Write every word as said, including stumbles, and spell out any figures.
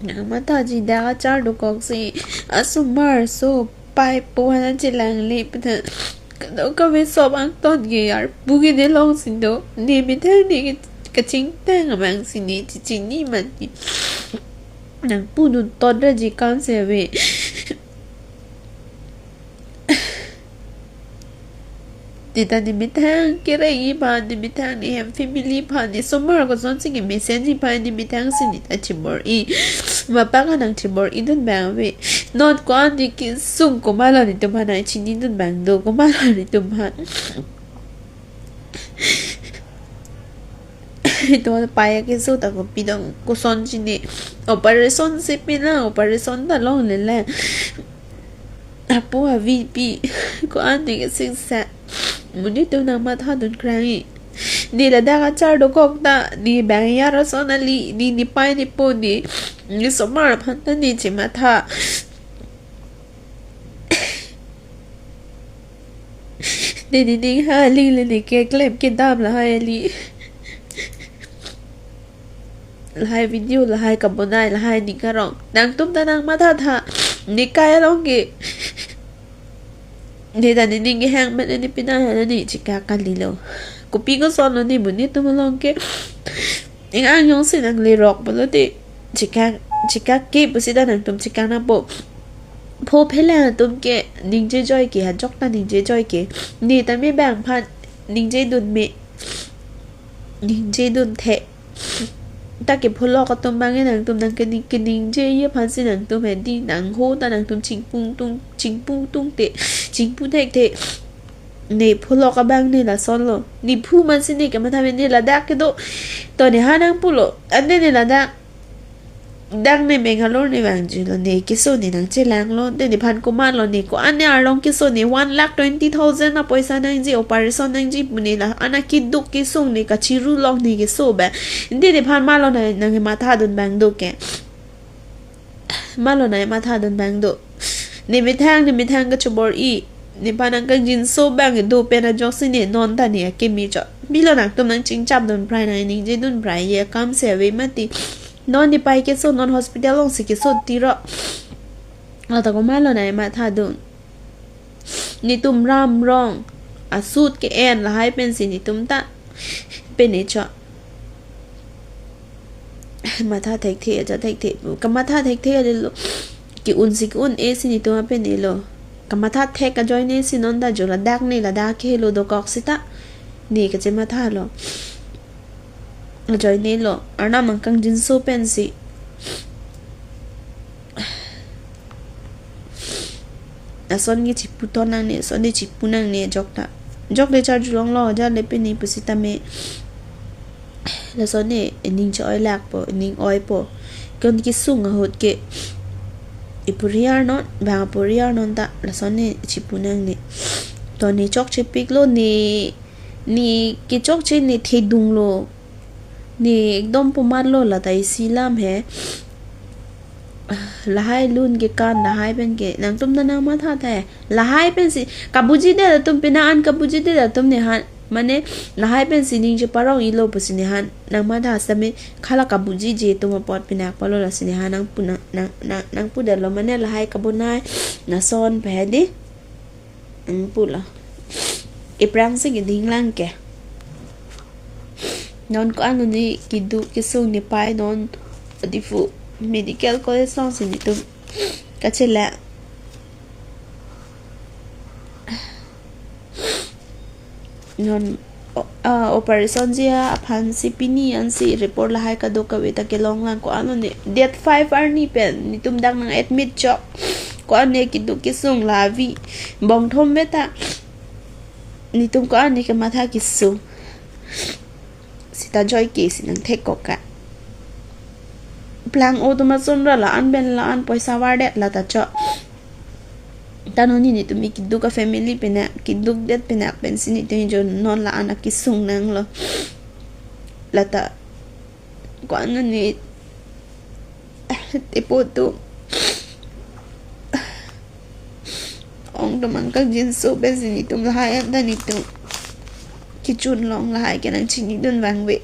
Nang mathaji dak achar dokok si asomar aso paipo aphan chelangle pen kadokave sop angton ke arpu ke ne long si do. Ne methang ne kachingtang abang si ne chechini mati. Nang pudun todra ji kam se ave. Tita ne methang kereng-i aphan, ne methang ne hem family aphan, ne somar kosonsi kemesen ji aphan ne methang si ne ta chibor-i. Mapa kanang chibor-i dun abang ave. Non ko-an ne kesung komatlo netum aphan nang chinidun abang do, komatlo netum aphan. Ito paya keso ta kopi dong, kosonsi ne operation si pina, operation ta longle le. Apo avi pi ko-an ne kesingsa. Monit atum nang mathadun krang-i. Ne ladak achar dokok ta, ne bang ya rason ali, ne nepei nepo, ne ne somar aphan ta ne chematha. Ne nening ha aling le ne keklem kedam lahai ali. Lahai video, lahai kabonai, lahai ning karong. Nangtum ta nang mathatha. Ne kai along ke. Ne ta nening kehang pen ne pina ha ne chikak kalilo. Kopi kosonlo ne monit atum along ke. Ing ang jongsi nang lerok pulote chikak, chikak ke pusi ta nangtum chikak nangpo. Pho phelang atum ke ningje joi ke, ajok ta ningje joi ke. Ne ta me bang aphan ningje dun me. Ningje dun the. Ta ke pholok atum abang nangtum nang kening, keningje ye aphan si nangtum hedi nang ho ta nangtum chingpung tung, chingpung tung te, chingpung thek te. Ne pholok abang ne lasonlo. Ne phu man si ne kematha me ne ladak kedo. To ne ha nang pulo. Ante ne ladak. Dak ne Bangalore ne vangjilo, ne keso ne nang chelanglo, ne nephan komatlo, ne ko-an ne arlong keso ne one lakh twenty thousand apoisa nangji, operation nangji pu ne la-an akeduk kesung ne kachiru long ne keso ba. Ne nephan matlo nang, nang mathadun abang do ke. Matlo nang mathadun abang do. Ne methang, ne methang kachibor-i. Nephan nang kangjinso abang do pen ajoksi ne non ta ne akimi chot. Pilo nangtum nang chingchap dun prai, nang ningje dun prai ye kam se ave mati. Non nepei keso, non hospital along si keso tiro. Lata komatlo nang mathadun. Netum ram rong asut ke-en lahai pensi netum ta pene cho. Matha thekthe, aja thekthe. Kamatha thekthe alilo. Ke-un si ke-un-e si netum apene lo. Kamatha thek ajoine si non ta jo ladak ne ladak kehelo dokok sita ne kachemathalo. Ajoine lo. Arnam nang kangjinso pensi. Lason ke chipu ton nangne, lason ne chipu nangne ajok ta. Ajok le charjulonglo, ajat le pini pusitame. Lason ne ening che-oi lakpo, ening oipo. Kon kesung ahut ke. Ipuriar non, bang apuriar non ta, lason ne chipu nangne. To ne chokchepiklo, ne, ne kechokche ne thedunglo. Ne ekdom pu matlo, lata isi lam he. Lahai lun kekan, lahai pen ke. Nangtum ta nang mathatha he. Lahai pensi. Kabujidet atum pina an kabujidet atum nephan. Mane lahai pensi ning cheparong-ilo pusi nephan. Nang matha sami khala kabujije atum apot pinakpalo lasi nephan nang pu nang, nang, nang, nang pudetlo mane lahai kabonai. Lason pehedi. Ang pula. Iprang si keding lang ke. Non ko-an ne keduk kesung nepei non Diphu Medical College along si netum kachela. Non o-, ah, operation ji aphan si pini ansi report lahai kadokave ta kelong lang ko-an ne. Date five arni pen netum dak nang admit chok. Ko-an ne keduk kesung lavi bongthom beta. Netum ko-an ne kematha kesung. Sita joike si nang thek koka. Plang o tuma sunra la-an pen la-an poisa vardet lata cho. Tanoni netum keduk a family pena, kedukdet pena pensi netum jo non la-an akesung nanglo. Lata ko-an ne ipo tu. Ong tumang kangjinso pensi netum lahai anta netum kechun long lahai ke nang chinidun vangve.